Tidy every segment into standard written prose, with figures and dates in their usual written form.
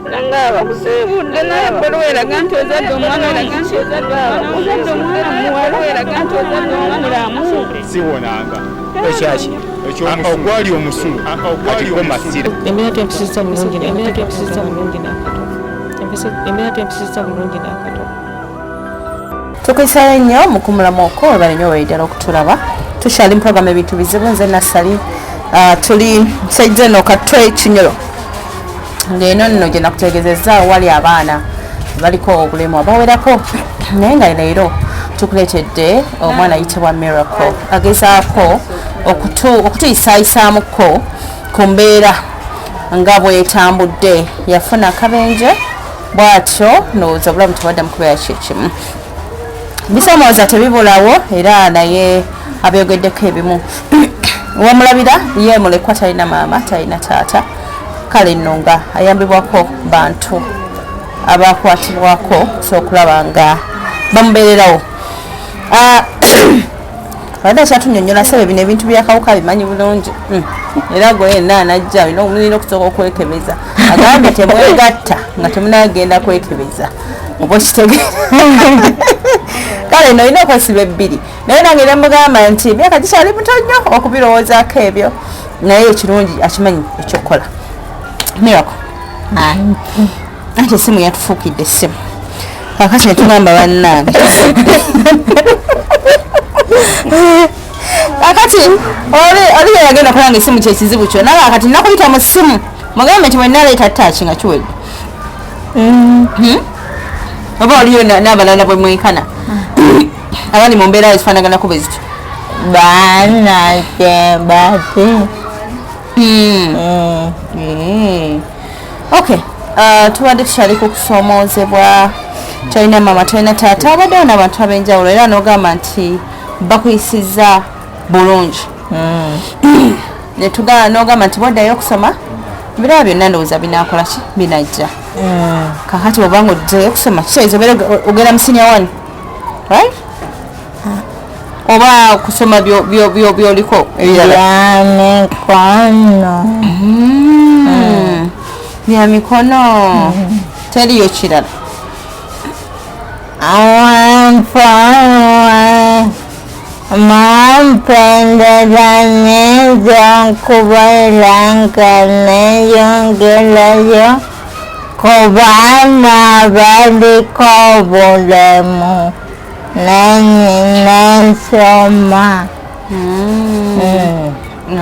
Nanga bakusiibudde naye ebbaluwa eraga nti ozadde omwana ozadde omwana muwala eraga nti ozadde omwana mulamu. Siwonanga. Ekyaki? Ogwali omusulo kati go masira. Embeera tempisizza bulungi, embeera tempisizza bulungi n'akatono. Embeera tempisizza bulungi n'akatono. Tukuyisayo nnyo mukumulamu okwo, webale nnyo webale ddala okutulaba. Tukyali mu program ebintu bizibu, nze Nassali. Tuli nsajja eno Katwe Kinyolo, ng'eno nno gye nakutegeezezza wali abaana baliko obulemu abawerako, naye nga leero tukuleetedde omwana ayitibwa Miracle agezaako okutuyisaayisaamukko ku mbeera nga bwetambudde. Yafuna akabenje bw'atyo, ndowooza obulamu tebaddamu kubeera kyekimu, bisoomooza tebibulawo, era naye abyogeddeko ebimu. Wamulabira ye mulekwa, talina maama, talina taata, kale nno nga ayambibwako bantu abakwatibwako so okulaba nga bamubeererawo. Abadde akyatunyonyola sebe bino ebintu byakawuka bimanyi bulungi. Era gwe yenna anajja mulina okusooka okwekebeza. Agambye temwegatta nga temunagenda kwekebeza, oba okitegeera. Kale nno olina okwesiba ebbiri, naye nange ne mugamba nti emyaka gikyali mito nnyo okubirowoozaako ebyo, naye ekirungi akimanyi ekyokukola. Miracle, anti esimu yatufuukidde essimu, kakati netugamba bannange kakati oli yagenda kulanga esimu kyekizibu kyo, naye kati nakuyita mu ssimu mugambe nti bwenaleeta taaki nga kiwedde. Oba oliyo n'abalala bwe mwenkana abali mu mbeera ezifaanaganako bwe zityo? Baana kyembati. Okay, tubadde tukyali ku kusoomoozebwa, tolina maama, tolina taata, obaddewo n'abantu ab'enjawulo, era n'ogamba nti bakuyisizza bulungi. Netugaa n'ogamba nti bwoddayo okusoma ebiraba byonna ndowooza binaakola ki, binajja. Kakati bwobanga oddayo okusoma kitegeeza obeera ogenda mu senior one, right? Oba kusoma byoliko ebirala? Byamikono. Bya mikono, teriyo kirala? Mampendera neza nkubeera nga neyongerayo ku baana abaliko obulemu nensoma.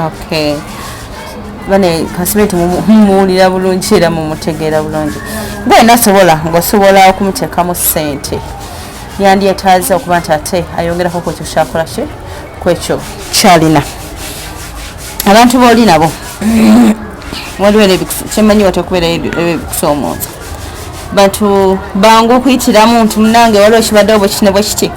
Okay, bane kasibe nti mumuwulira bulungi era mumutegeera bulungi. Gwe nasobola ng'osobola okumuteekamu ssente, yandyetaaze okuba nti ate ayongerako ku ekyo kyakola ki, ku ekyo kyalina. Abantu booli nabo waliwo era kyemmanyi watekubeera ebikusoomooza, bantu bangu okuyitiramu nti munange waliwo ekibaddewo bwe kiti ne bwe kiti?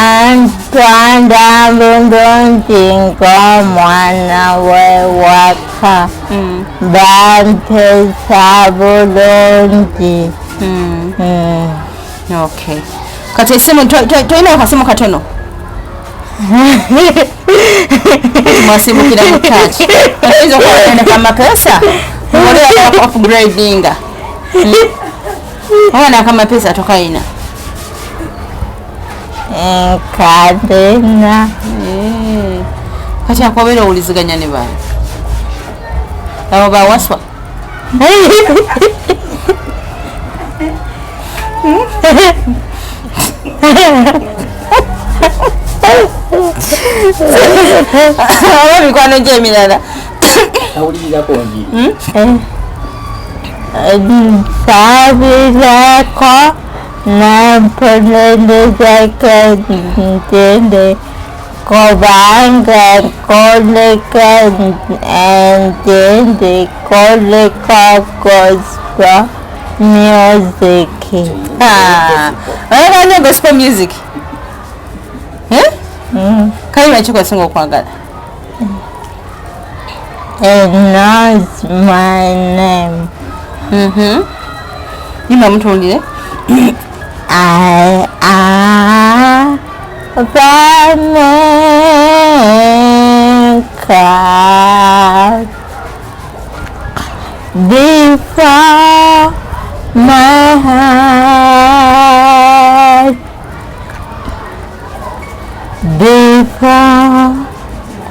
Bantwala bulungi ng'omwana w'ewaka, bampisa bulungi. Okay, kati esimu tolina akasimu katono mwasimbukira mu taaki, oyinza okuba kamapesa oli upgradinga oba nakamapesa tokayina? Nkalina. Kati akobeera owuliziganya ne baana abo bawaswa? Oba mikwano gyo emirala? Awulirirako njiri. Nsabireko nampolerezako ntende kubanga nkoleka entende koleka gospel music. Ah, oyagala nnyo gospel music. Eh? Kayimba ki kosinga okwagala? It knows my name. Yimba mutuwulire. I am the maker. before my heart, before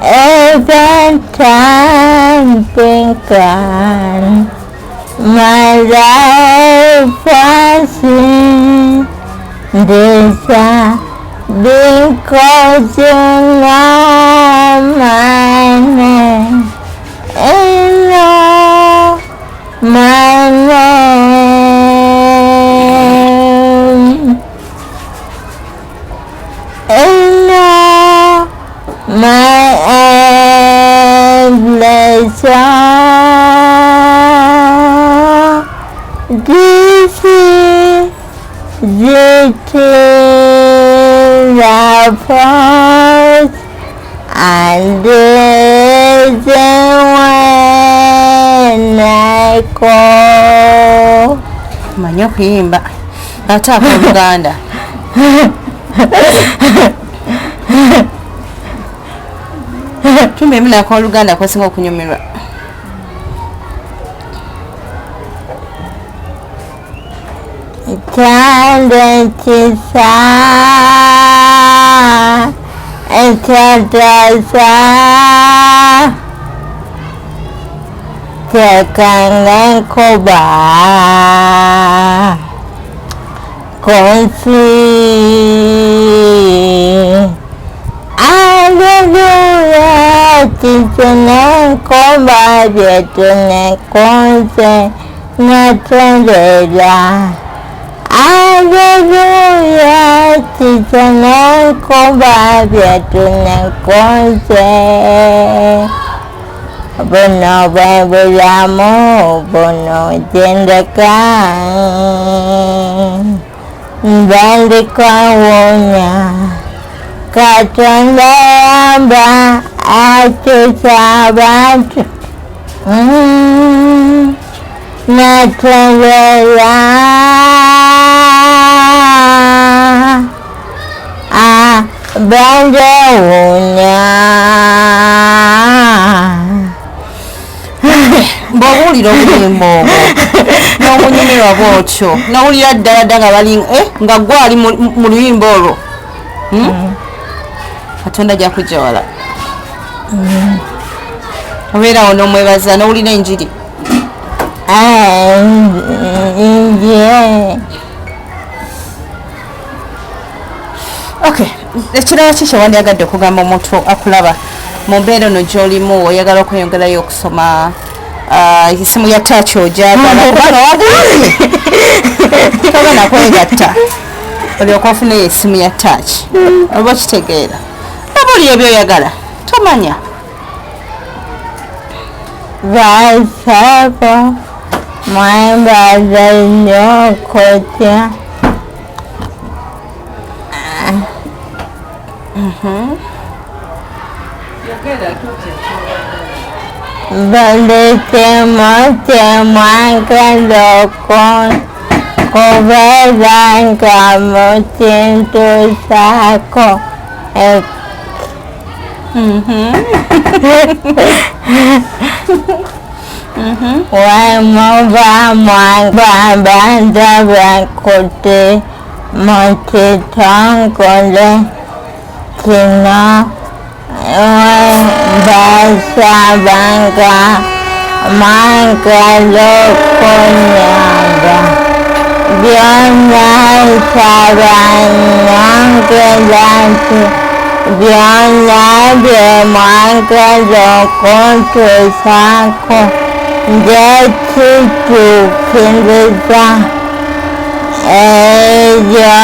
even time began. My life was in desire because you know my name. You know my name. You know my endless song. This is the tear of hearts and this is when I call. Manyi okuyimba ate akoluganda. Tumbe emina akoluganda kwasinga okunyumirwa. Tandekisa ekyatasa tekanga enkuba ku nsi. Aleluya kitune enkuba byetunekunze natondera. Aleluya kitune enkuba byetunekunze. Buno bwe bulamu buno gyendeka mbandikawunya Katonda yamba akyusa abantu natondera abandewunya. Bw'owulira obuyimba obwo n'obunyumirwa bw'otyo n'owulira ddala dda nga bali nga gwe ali mu luyimba olwo, Katonda ajja kujja wala. Obeerawo n'omwebaza n'owulira enjiri. Okay, ekirala ki kyewandyagadde okugamba omuntu akulaba mu mbeera eno gy'olimu, oyagala okweyongerayo okusoma, esimu ya taaki ogyagala kubanga wagambye togenda kwegatta olyoka ofuneyo esimu ya taaki oba okitegeera oba oli ebyoyagala tomanya. Basaba mwembaza nnyo okutya. Buli kimu kye mwagala okubeera nga mukintuusaako. Wemuba mwabanja kuti mukitongole kino mbasabanga mwagala okunyamba byonna nsaba nyongera nti byonna bye mwagala okuntuusaako nja kituukiriza ebyo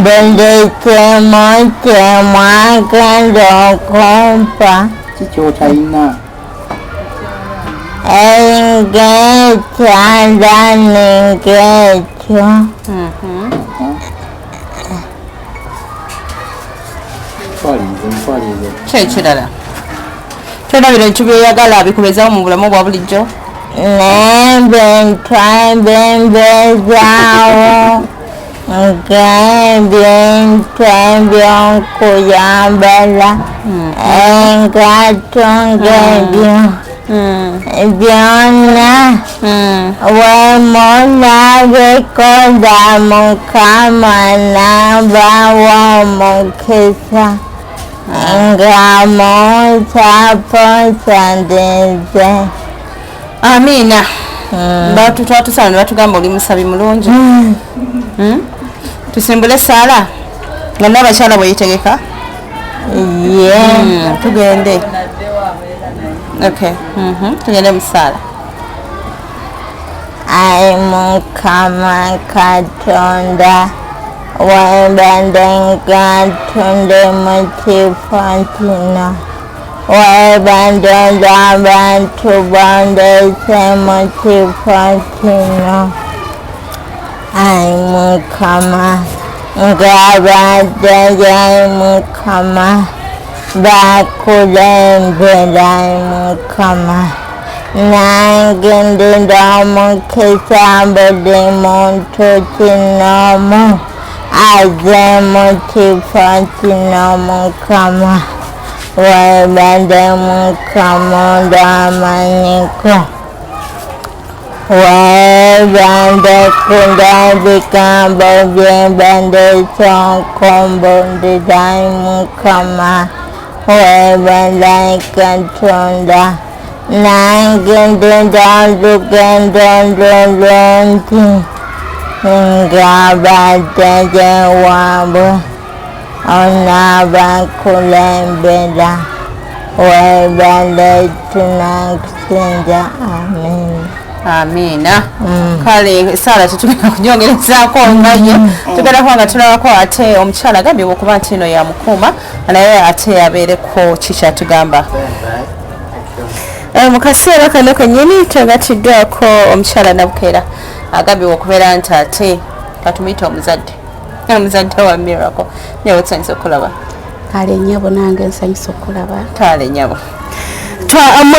buli kimu kye mwagala okumpa. Kiki otalina? Ng'ekyalaani ng'ekyo. Ki ekirala? Kyolabira ebintu by'oyagala bikubeezawo mu bulamu obwa bulijjo? N'ebintu ebimbeezaawo ng'ebintu eby'okuyambala, engatto ng'ebyo. Byonna wemunabikola Mukama n'abawa omukisa nga munsaposandize. Amiina. Twatusala ne batugamba oli musabi mulungi. Tusimbule essaala nga n'abakyala bwe yeetegeka. Tugende. Okay. Tugende mu ssaala. Ayi Mukama Katonda, webale nga tuli mu kifo kino, webale abantu bondese mu kifo kino. Ayi Mukama, ng'abadde ayi Mukama, bakulembera ayi Mukama. Nange ndinda omukisa buli muntu kinomu aze mu kifo kino Mukama. Webale Mukama olw'amaanyi go. Webale kulwa ebigambo bye mbadde okumbulira ayi Mukama. Webale Katonda. Nange ndinda olugendo lulungi ng'abadde waabwe onaabakulembera. Webale tunakusinza. Amiina. Amiina. Kale esaala tetugenda kunyongerezaako nga ye tugenda kuba nga tulabako ate omukyala agambye okuba nti eno yamukuuma naye ate abeereko kikyatugamba. Mu kaseera kano kennyini twegatiddwako omukyala Nabukeera agambye okubeera nti ate katumuyita omuzadde wa Miracle. Nyawo tusanyusa okulaba. Kale nnyabo, nange nsanyusa okulaba. Kale nnyabo,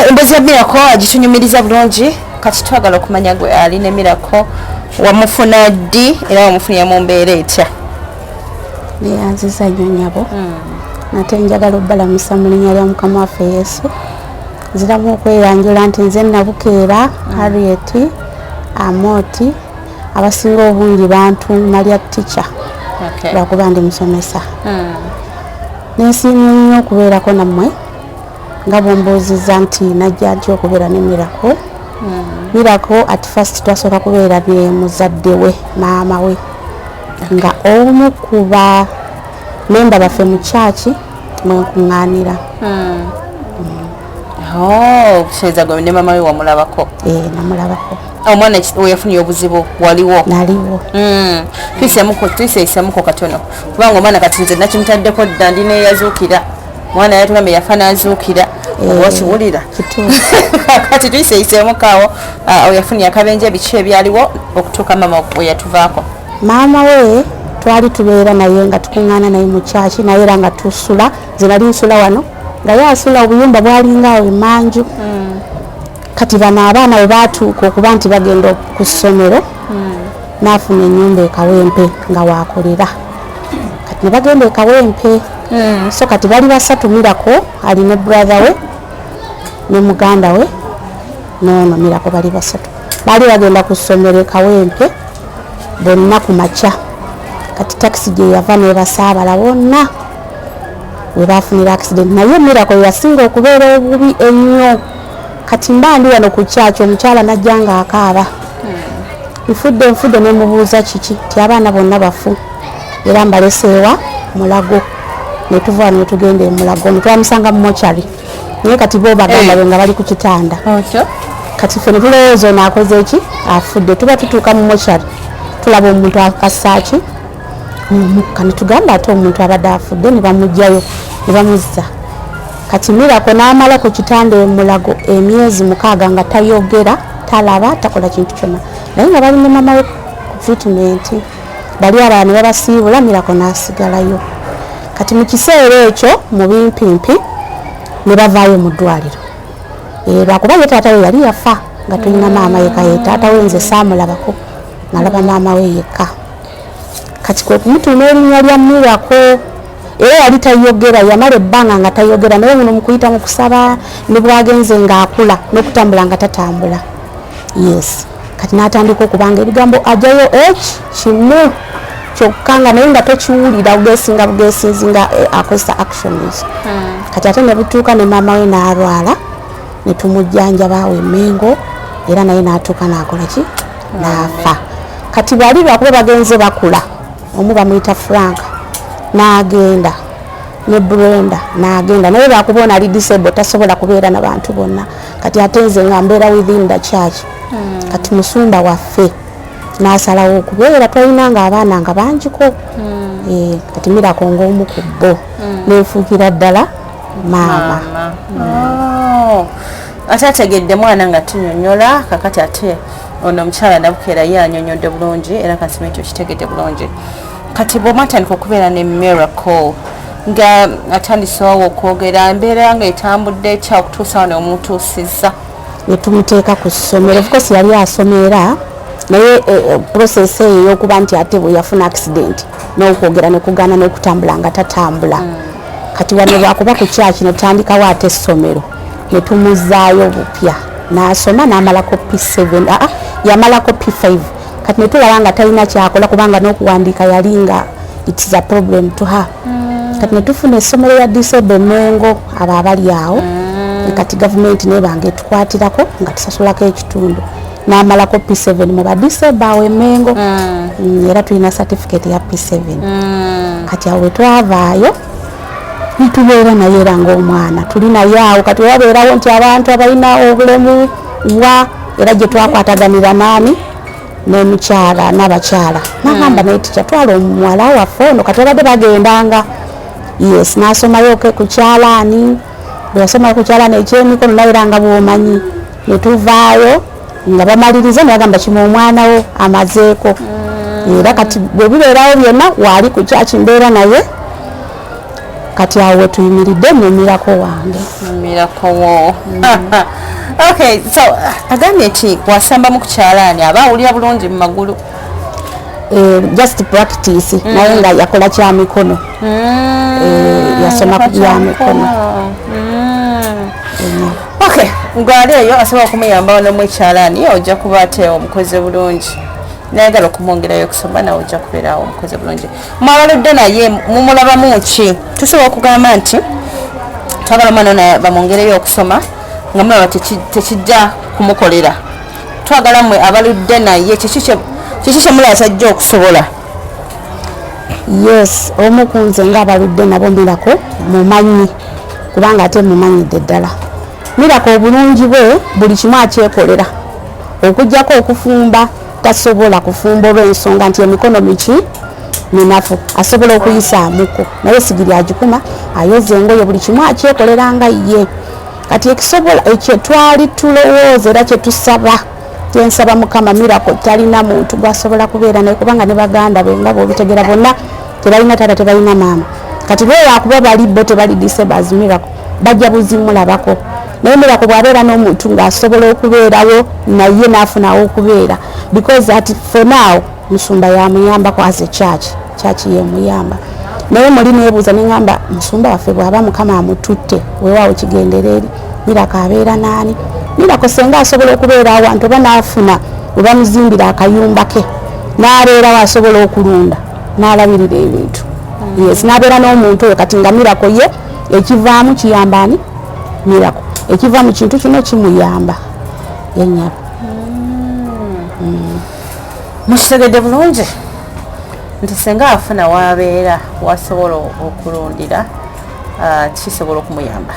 emboozi ya Miracle agitunyumiriza bulungi. Kati twagala okumanya gwe alina Miracle wamufuna ddi era wamufunira mu mbeera etya? Neyanziza nnyo nnyabo, nate njagala obbalamusa mu linnya lya Mukama waffe Yesu. Nziramu okweyanjula nti nze Nabukeera Harriet Amoti, abasinga obungi bantuuma lya Teacher lwakuba ndi musomesa. Nensiimye nnyo okubeerako nammwe nga bwombuuzizza nti najja ntya okubeera ne Miracle. Miracle at first twasooka kubeera ne muzadde we, maama we, nga omu ku ba memba baffe mu kyaki mwenkuŋŋaanira. Oh, kutegeeza gwe ne mama we wamulabako? Namulabako. Omwana we yafunye obuzibu waliwo? Naliwo. Tuyiseemuko katono kubanga omwana kati nze nakimutaddeko dda, ndi neyazuukira omwana yatugambye yafa n'azuukira, oba okiwulira? Kati tuyiseeyiseemuko awo yafunye akabenje, biki ebyaliwo okutuuka mama we yatuvaako? Maama we twali tubeera naye nga tukuŋŋaana naye mu kyaki, naye era nga tusula, nze nali nsula wano nga ye asula obuyumba bwalinga awo emanju. Kati bano abaana bwe batuuka okuba nti bagenda ku ssomero, n'afuna ennyumba e Kawempe nga waakolera. Kati ne bagenda e Kawempe. So kati bali basatu, Miracle ali ne brother we ne muganda we noono Miracle, bali basatu. Baali bagenda ku ssomero e Kawempe bonna ku makya. Kati takisi gye yava nebasaabala bonna we bafunira accident, naye Miracle yasinga okubeera obubi ennyo. Kati mba ndi wano ku kyaki, omukyala najja nga akaaba, "Nfudde, nfudde." Nemubuuza kiki, ti abaana bonna bafu era mbaleseewa Mulago. Netuva wano netugenda emulago, netwamusanga mu mochari, naye kati bo bagamba be nga bali ku kitanda. Kati ffe netulowooza ono akoze eki, afudde. Tuba tutuuka mu mochari, tulaba omuntu assaaki omukka, netugamba ate omuntu abadde afudde, ne bamugjayo ne bamuzza. Kati Miracle n'amala ku kitanda emulago emyezi 6 nga tayogera, talaba, takola kintu kyonna, naye nga bali ne mama we ku treatment. Bali abalala ne babasiibula, Miracle n'asigalayo. Kati mu kiseera ekyo mu bimpimpi ne bavaayo mu ddwaliro. Lwakuba ye taata we yali yafa nga tulina maama yekka, ye taata we nze saamulabako, nalaba maama we yekka. Kati kwe kumutuuma erinnya lya Miracle. Era yali tayogera, yamala ebbanga nga tayogera, naye muno mukuyita mu kusaba ne bwagenze ng'akula n'okutambula nga tatambula. Yes, kati n'atandika okubanga ebigambo ajayo h kimu kyokka, nga naye nga tokiwulira, bugesinga bugesinzi nga akozesa actions. Kati ate ne butuuka ne maama we n'alwala, ne tumujjanjaba awo emengo, era naye n'atuuka n'akola ki, n'afa. Kati bali lwakuba bagenze bakula, omu bamuyita Frank n'agenda, ne Brenda n'agenda, naye lwakuba ono ali disable, tasobola kubeera na bantu bonna. Kati ate nze nga mbeera within the church. Kati musumba waffe n'asalawo okubeera, twalinanga abaana nga bangiko. Kati Miracle ng'omu ku bo, neefuukira ddala maama. Oh. Ate ategedde mwana nga tunyonyola. Kakati ate ono omukyala Nabukeera ye anyonyodde bulungi, era kansime nti okitegedde bulungi. Kati bw'omwatandika okubeera ne Miracle nga atandisewawo okwogera, embeera nga etambudde etya okutuusa wano omutuusizza? Ne tumuteeka ku ssomero. Of course yali asomera, naye process eyo ey'okuba nti ate bwe yafuna accident n'okwogera ne kugaana n'okutambula nga tatambula. Kati wano lwakuba ku kyaki ne tutandikawo ate essomero, ne tumuzaayo bupya n'asoma n'amalako P7, aa yamalako P5. Kati ne tulaba nga talina kyakola, kubanga n'okuwandiika yali nga it's a problem to her. Kati ne tufuna essomero ya disable Mengo, abo abali awo. Kati gavumenti nebanga etukwatirako nga tusasulako ekitundu, n'amalako P7 mu badisable awo emengo. Era tulina certificate ya P7. Kati awo wetwavaayo nitubeera naye era ngaomwana tuli naye awo. Kati wewabeerawo nti abantu abalina obulemu wa, era gye twakwataganira naani, n'omukyala n'abakyala, nagamba naye tikyatwala omuwala waffe ono. Kati babadde bagendanga, yes, n'asomayo ke ku kyalaani. Bwe yasomayo ku kyalaani ekyemikono, naye era nga bwomanyi netuvaayo nga bamaliriza, nebagamba kimu omwana wo amazeeko. Era kati bwe bibeerawo byonna waali ku kyaki mbeera naye. Kati awo wetuyimiridde ne Miracle wange. Miracle wo. Okay, so agambye nti wasambamu ku kyalaani aba awulira bulungi mu magulu. Just practice, naye nga yakola kyamikono. Yasoma ku byamikono. Okay, ngwali eyo asobola okumuyamba wano mu ekyalaani, ojja kuba ate omukoze bulungi. Nayagala okumwongerayo okusoma, nawe ojja kubeerawo omukoze bulungi. Mwabaludde naye mumulabamu ki? Tusobola okugamba nti twagala omwana ono bamwongereyo okusoma, nga mulaba tekijja kumukolera. Twagala mmwe abaludde naye, kiki kyemulaba kyajja okusobola? Yes, omu ku nze nga abaludde nabo, Miracle mumanyi, kubanga ate mumanyidde ddala. Miracle obulungi bwe buli kimu akyekolera, okugjako okufumba tasobola kufumba olw'ensonga nti emikono miki minafu. Asobola okuyisaamuko, naye sigiri agikuma, ayoza engoye, buli kimu akyekolera nga ye. Kati ekisobola ekyo twali tulowooza era kyetusaba, kyensaba Mukama, Miracle talina muntu gwasobola kubeera naye, kubanga ne baganda be nga bwobitegera bonna tebalina taata, tebalina maama. Kati lwewakuba bali bo tebali disabled, Miracle bajja buzimulabako. Naye Miracle bw'abeera n'omuntu ng'asobola okubeerawo naye n'afunawo okubeera, because at for now musumba yamuyambako as a church, church yemuyamba. Naye muli nebuuza neŋamba, musumba waffe bw'aba Mukama amututte, weewaawo kigendera eri, Miracle abeera naani? Miracle senga asobola okubeera awantu oba n'afuna we bamuzimbira akayumba ke n'abeerawo, asobola okulunda n'alabirira ebintu. Yes, n'abeera n'omuntu oyo. Kati nga Miracle ye ekivaamu kiyamba ani? Miracle ekiva mu kintu kino kimuyamba yenyabo. Mukitegedde bulungi nti senga afuna wabeera wasobola okulundira, kisobola okumuyamba.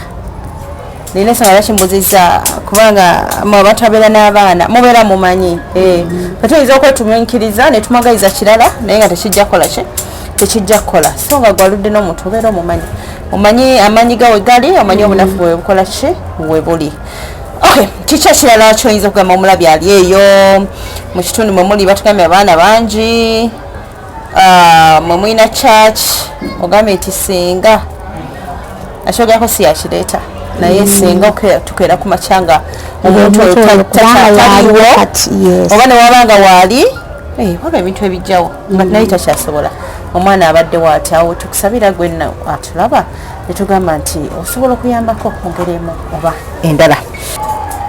Nina ensonga lwaki mbuziza, kubanga mwe abantu abeera n'abaana mubeera mumanyi. Kati oyinza okwetuminkiriza netumwagaliza kirala, naye nga tekijja kukola ki, tekijja kukola. So nga gwaludde n'omuntu obeera omumanyi, omanyi amaanyi ga we gali, omanyi obunafu bwe bukola ki, we buli. Okay, kiki ekirala kyoyinza okugamba omulabi ali eyo mu kitundu mwe muli? Batugambye abaana bangi, mwe mulina church. Ogambye nti singa akyogerako si yakireeta, naye singa tukeera ku makya nga omuntu oyo taliwo, oba newaba nga waali, waba ebintu ebijjawo nga naye takyasobola. Omwana abadde waati awo, tukusabira gwe atulaba netugamba nti osobola okuyambako mu ngeri emu oba endala.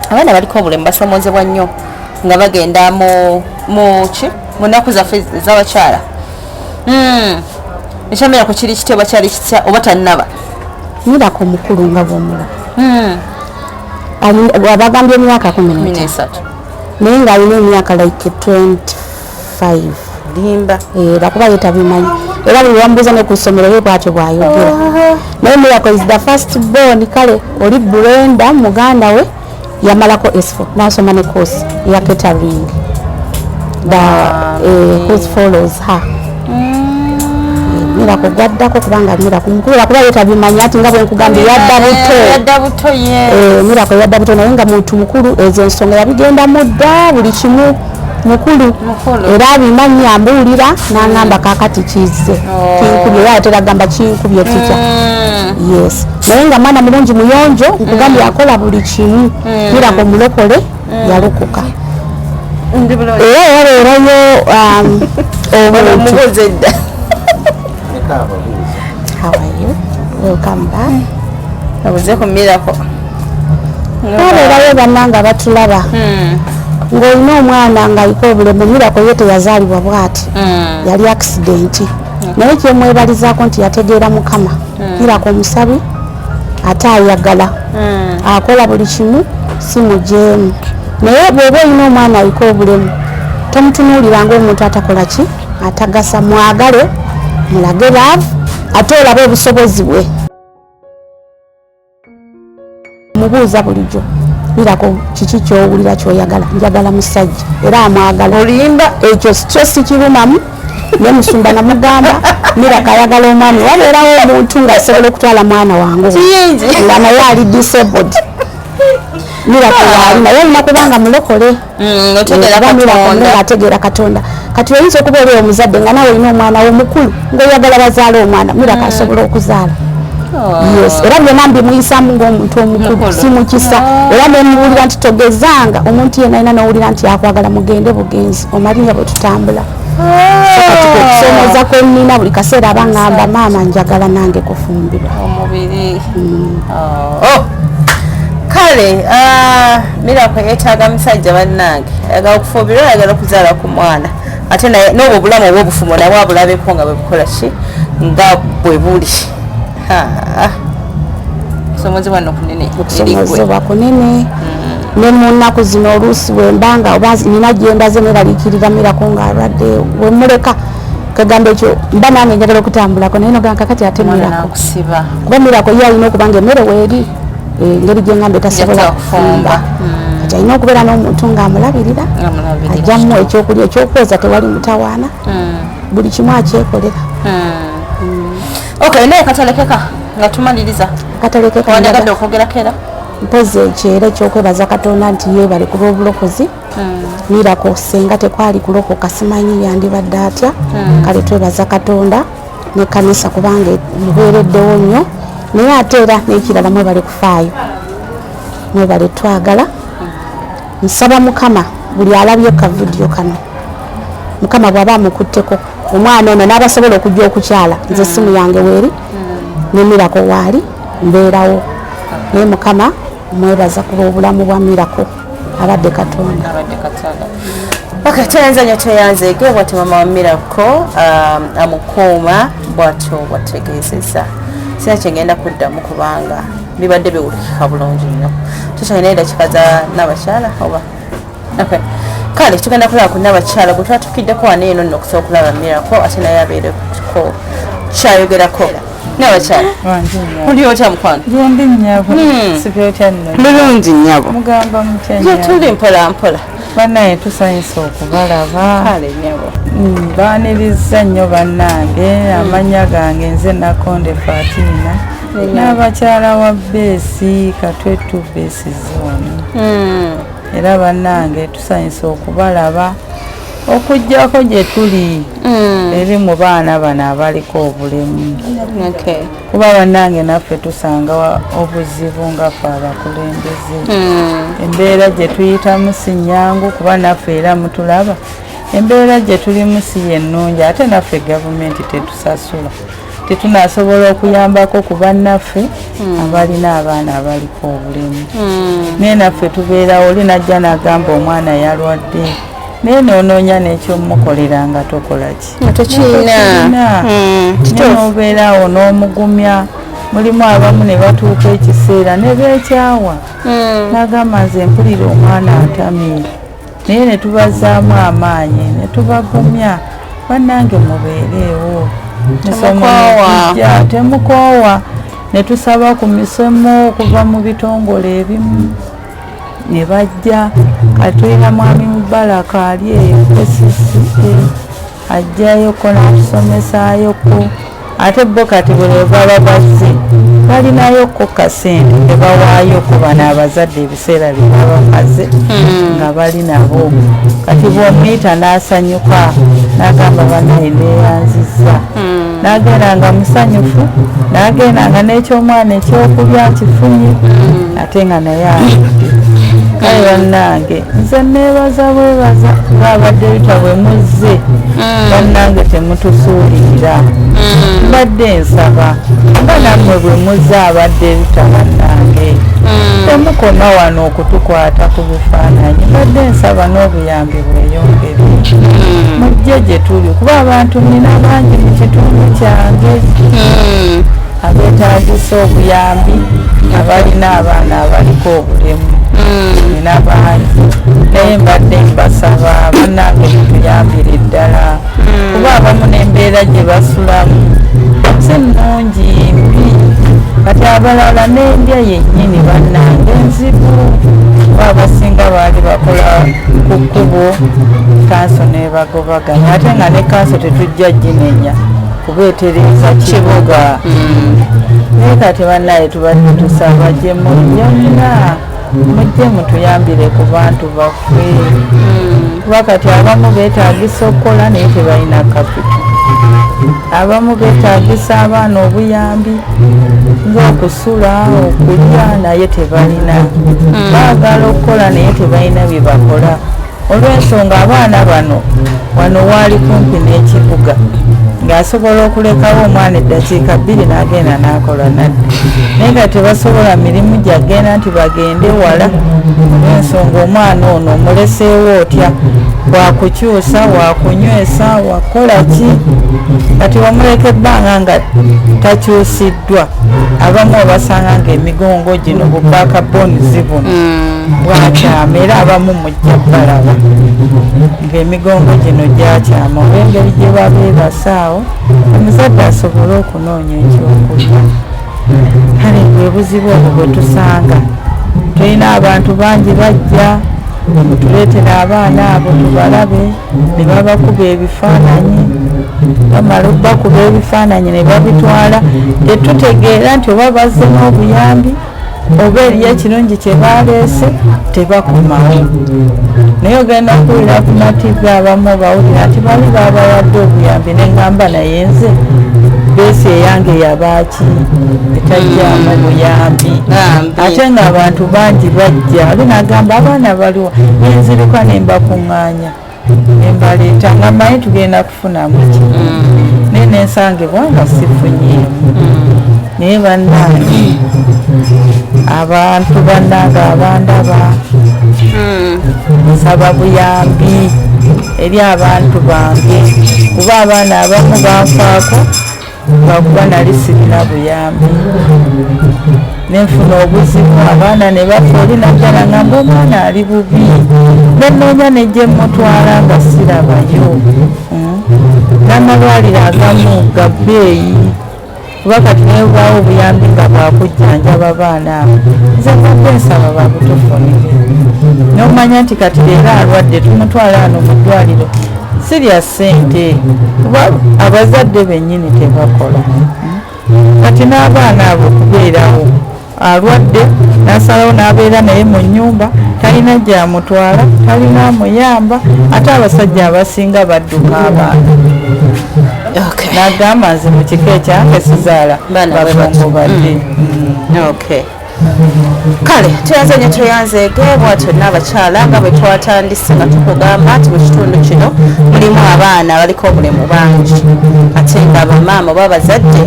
Abaana baliko obulemu basomoozebwa nnyo nga bagenda mu mu nnaku zaffe ez'abakyala. Ekyamira ku kiri kitya oba kyali kitya oba tannaba? Miracle mukulu nga bwomulaba. Abagambye emyaka 13. 13. Naye ng'alina emyaka like 25. Limba. Lwakuba ye tabimanyi, era buli wamubuuza ne ku ssomero ye bwatyo bw'ayogera. Naye Miracle is the first born. Kale oli Brenda muganda we yamalako S4 n'asoma ne course ya catering, the who follows her. Miracle gwaddako, kubanga Miracle mukulu, lwakuba ye tabimanyi ati nga bwe nkugambye yadda buto. Yadda buto ye. Miracle yadda buto, naye nga muntu mukulu, ezo ensonga yabigendamu dda, buli kimu mukulu. Mukulu. Era abimanyi, ambuulira n'aŋŋamba kaakati kizze kinkubye, era atera agamba kinkubye kitya. Yes, naye nga mwana mulungi, muyonjo, nkugambye akola buli kimu. Miracle mulokole, yalokoka. Ndi bulungi. Era yabeerayo obuntu. Mubuuze dda. Leka ababuuza. How are you? Welcome back. Abuze ku Miracle. Babeerayo bannanga batulaba ng'olina omwana ng'aliko obulemu. Miracle ye teyazaalibwa bw'ati, yali accident, naye kyemwebalizaako nti yategeera Mukama. Miracle omusabi, ate ayagala, akola buli kimu, si mujeemu. Naye bw'oba olina omwana aliko obulemu, tomutunuulira ng'omuntu atakola ki, atagasa. Mwagale, mulage love, ate olabe obusobozi bwe. Mubuuza bulijjo, Miracle, kiki kyowulira kyoyagala? Njagala musajja, era amwagala. Olimba. Ekyo kyo sikirumamu. Ne musumba namugamba Miracle ayagala omwami, wabeerawo omuntu ng'asobola okutwala mwana wange Kiyingi. nga naye ali disabled. Miracle waali, naye olina kubanga mulokole. Otegeera Oba Miracle Katonda. nga ategeera Katonda. Kati oyinza okuba oli omuzadde nga nawe olina omwana wo mukulu ng'oyagala bazaala omwana, Miracle asobola okuzaala. Yes, era byonna mbimuyisaamu ng'omuntu omukulu. Mukulu. Si mukisa, era nemuwulira nti togezanga omuntu yenna alina n'owulira nti akwagala, mugende bugenzi omali nga bwe tutambula. So kati okusomooza kwennina buli kaseera, aba ŋŋamba, maama, njagala nange kufumbirwa. Omubiri. Oh. Kale Miracle yeetaaga musajja bannange, ayagala okufumbirwa, ayagala okuzaala ku mwana, ate naye n'obwo obulamu obw'obufumo nabwo abulabeko nga bwe bukola ki, nga bwe buli. Okusomozebwa nno kunene eri ggwe. Okusomozebwa kunene, ne mu nnaku zino oluusi bwembanga oba nina gyendaze, neraliikirira Miracle ng'alwadde, wemuleka kagamba ekyo mba nange njagala okutambulako, naye nogamba kakati ate Omwana Miracle nakusiba. Kuba Miracle ye alina okuba nga emmere weeri, engeri gyeŋŋamba etasobola Yata kufumba. kufumba, kati alina okubeera n'omuntu ng'amulabirira, Amulabirira. ajjamu ekyokulya, ekyokweza, tewali mutawaana, buli kimu akyekolera. Okay, naye katalekeka nga tumaliriza. Katalekeka. Wandyagadde okwogerako era? Mpozi ekyo, era ekyokwebaza Katonda nti yeebale ku lw'obulokozi. Miracle senga tekwali kulokoka, simanyi yandibadde atya. Kale twebaza Katonda nekkanisa kubanga mubeereddewo nnyo. Naye ate era n'ekirala, mwebale kufaayo, mwebale twagala. Nsaba Mukama buli alabye ka vidiyo kano, Mukama bw'aba amukutteko omwana ono n'abasobola okujja okukyala, nze essimu yange weeri, ne Miracle waali, mbeerawo. Naye Mukama mwebaza ku lw'obulamu bwa Miracle, abadde Katonda. Abadde Katonda. Okay, tweyanza nnyo, tweyanzeege. Bwatyo mama wa Miracle amukuuma bwatyo bwategeezezza. Sina kyengenda kuddamu kubanga bibadde biwulikika bulungi nnyo. Tukyalina eddakiika za n'abakyala oba? Okay. Kale tugenda kulaba ku n'abakyala gwe twatukiddeko wano eno nno okusobola okulaba Miracle, ate naye abeereko kyayogerako. N'abakyala, oli otya mukwano? Gyembi nnyabo, sibyotya nno? Bulungi nnyabo. Mugamba mutya Ye nnyabo? tuli mpola mpola. Bannaye, tusanyusa okubalaba. Kale nnyabo. Baaniriza nnyo bannange. Amannya gange nze Nakonde Fatina, n'abakyala wa Beesi Katwetu Beesi Zone. Era bannange tusanyusa okubalaba, okugjako gye tuli eri mu baana bano abaliko obulemu, kuba bannange naffe tusanga obuzibu nga ffe abakulembeze. Embeera gye tuyitamu si nnyangu, kuba naffe era mutulaba Embeera gye tulimu si yennungi, ate naffe gavumenti tetusasula, tetunasobola okuyambako ku bannaffe abalina abaana abaliko obulemu. Naye naffe tubeerawo, oli najja n'agamba omwana yalwadde, naye noonoonya n'ekyomukolera nga tokola ki? Nga tokirina. Naye n'obeeraawo n'omugumya. Mulimu abamu ne batuuka ekiseera ne beekyawa, n'agamba nze mpulira omwana atamye, naye ne tubazaamu amaanyi ne tubagumya, bannange mubeereewo, misomo negijja, temukoowa. Ne tusaba ku misomo okuva mu bitongole ebimu ne bajja. Kati tulina mwami Mubaraka ali eyo KCCA, ajjayoko n'atusomesayoko. Ate bo kati buli lwe baba bazze balinayoko kasente tebawaayoko bano abazadde ebiseera bye baba bamaze nga bali nabo. Kati bw'omuyita n'asanyuka n'agamba banaye neeyanzizza, n'agenda nga musanyufu, n'agenda nga n'ekyomwana ekyokulya kifunye, ate nga naye alidde. Kale bannange nze neebaza bwebaza ng'abadde bita bwe muzze, bannange temutusuulirira. Mbadde nsaba nga nammwe bwe muzze abadde bita, bannange temukoma wano okutukwata ku bifaananyi. Mbadde nsaba n'obuyambi bweyongere, mujje gye tuli, kuba abantu nina bangi mu kitundu kyange abeetagisa obuyambi, abalina abaana abaliko obulemu, nina bangi. Naye mbadde mbasaba bannange mutuyambire ddala, kuba abamu n'embeera gye basulamu si nnungi, mbi. Kati abalala n'endya yennyini bannange nzibu, kuba abasinga baali bakola ku kkubo, kanso n'ebagobaganya, ate nga ne kanso tetujja ginenya kuba etereeza kibuga. Naye kati bannaye tubadde tusaba gye muli byonna mujje mutuyambire ku bantu baffe, kuba kati abamu beetagisa okukola naye tebalina kapito, abamu beetagisa abaana obuyambi ng'okusula, okulya, naye tebalina. Baagala okukola naye tebalina bye bakola, olw'ensonga abaana bano wano waali kumpi n'ekibuga, ng'asobola okulekawo omwana eddakiika 2 n'agenda n'akola nadda, naye nga tebasobola mirimu gyagenda nti bagende wala, olw'ensonga omwana ono omuleseewo otya? Wakukyusa, wakunywesa, wakola ki? Kati wamuleka ebbanga nga takyusiddwa, abamu obasanga ng'emigongo gino bubaakabonizi buno bwakyama, era abamu mujja balaba ng'emigongo gino gyakyama olw'engeri gye babeebasaawo omuzadde asobole okunoonya ekyokulya. Kale bwe buzibu obwo bwe tusanga. Tulina abantu bangi bajja mutuleetera abaana abo tubalabe, ne babakuba ebifaananyi, bamala bakuba ebifaananyi ne babitwala, tetutegeera nti oba bazze n'obuyambi oba eriyo ekirungi kye baleese, tebakomawo. Naye ogenda kuwulira ku mativi abamu bawulira nti bali babawadde obuyambi, neŋŋamba naye nze beesi eyange yabaaki etajjamu buyambi? Ate ng'abantu bangi bajja, ali nagamba abaana baliwo, nenziruka ne mbakuŋŋaanya nembaleeta nga mmanyi tugenda kufunamu ki, naye nensangibwa nga sifunyeemu. Naye bannange, abantu bannange abandaba, nsaba buyambi eri abantu bange, kuba abaana abamu banfaako lwakuba nali sirina buyambi, nenfuna obuzibu, abaana ne bafa. Oli najjala ngamba omwana ali bubi, nenoonya nejje mutwala nga sirabayo. N'amalwaliro agamu ga bbeeyi, kuba kati nebwawo obuyambi nga bwakujjanjaba baana abo, nze mbadde nsaba babutufunire, nomanya nti kati leero alwadde tumutwala ano mu ddwaliro, si lya ssente, kuba abazadde bennyini tebakola. Kati n'abaana abo okubeerawo alwadde n'asalawo n'abeera naye mu nnyumba, talina gyamutwala, talina amuyamba, ate abasajja abasinga badduka abaana, n'agamba nze mu kika ekyange sizaala Baana bwe bafumbo badde. Okay. Kale tweyanze nnyo, tweyanzeege. Bwatyo n'abakyala, nga bwe twatandise nga tukugamba nti mu kitundu kino mulimu abaana abaliko obulemu bangi, ate nga bamaama oba abazadde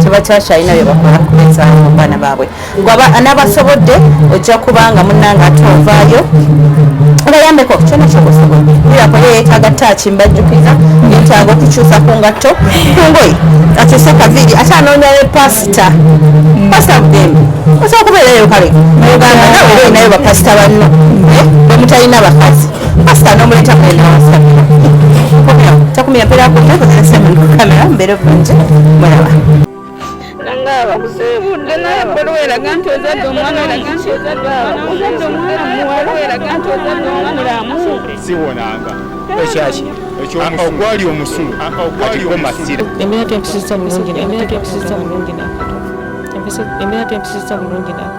tebakyakyalina bye bakola kubezaawo baana baabwe. Gwaba n'abasobodde, ojja kubanga munnange ate ovaayo obayambeko kyona kyobasobodde. Birako ye yeetaaga taaki, mbajjukiza, yeetaaga okukyusa ku ngatto, ku ngoye, akyuse kaviiri, ate anoonya ne pasita, Pasita Bugembe. Osobola okubeerayo kale mu Uganda nawe era olinayo bapasita banno, bwe mutalina bakazi, pasita n'omuleeta mwenawasabira. Takumira mpeera ku kamera, mbeere bulungi, mweraba. Nga bakusiibudde naye ebbaluwa eraga nti ozadde omwana omuki, ozadde omwana muwala, eraga nti ozadde omwana mulamu. Siwonanga. Ekyaki? Ogwali omusulo kati go masira. Embeera tempisizza bulungi, embeera tempisizza bulungi n'akatono. Embeera tempisizza bulungi n'akatono.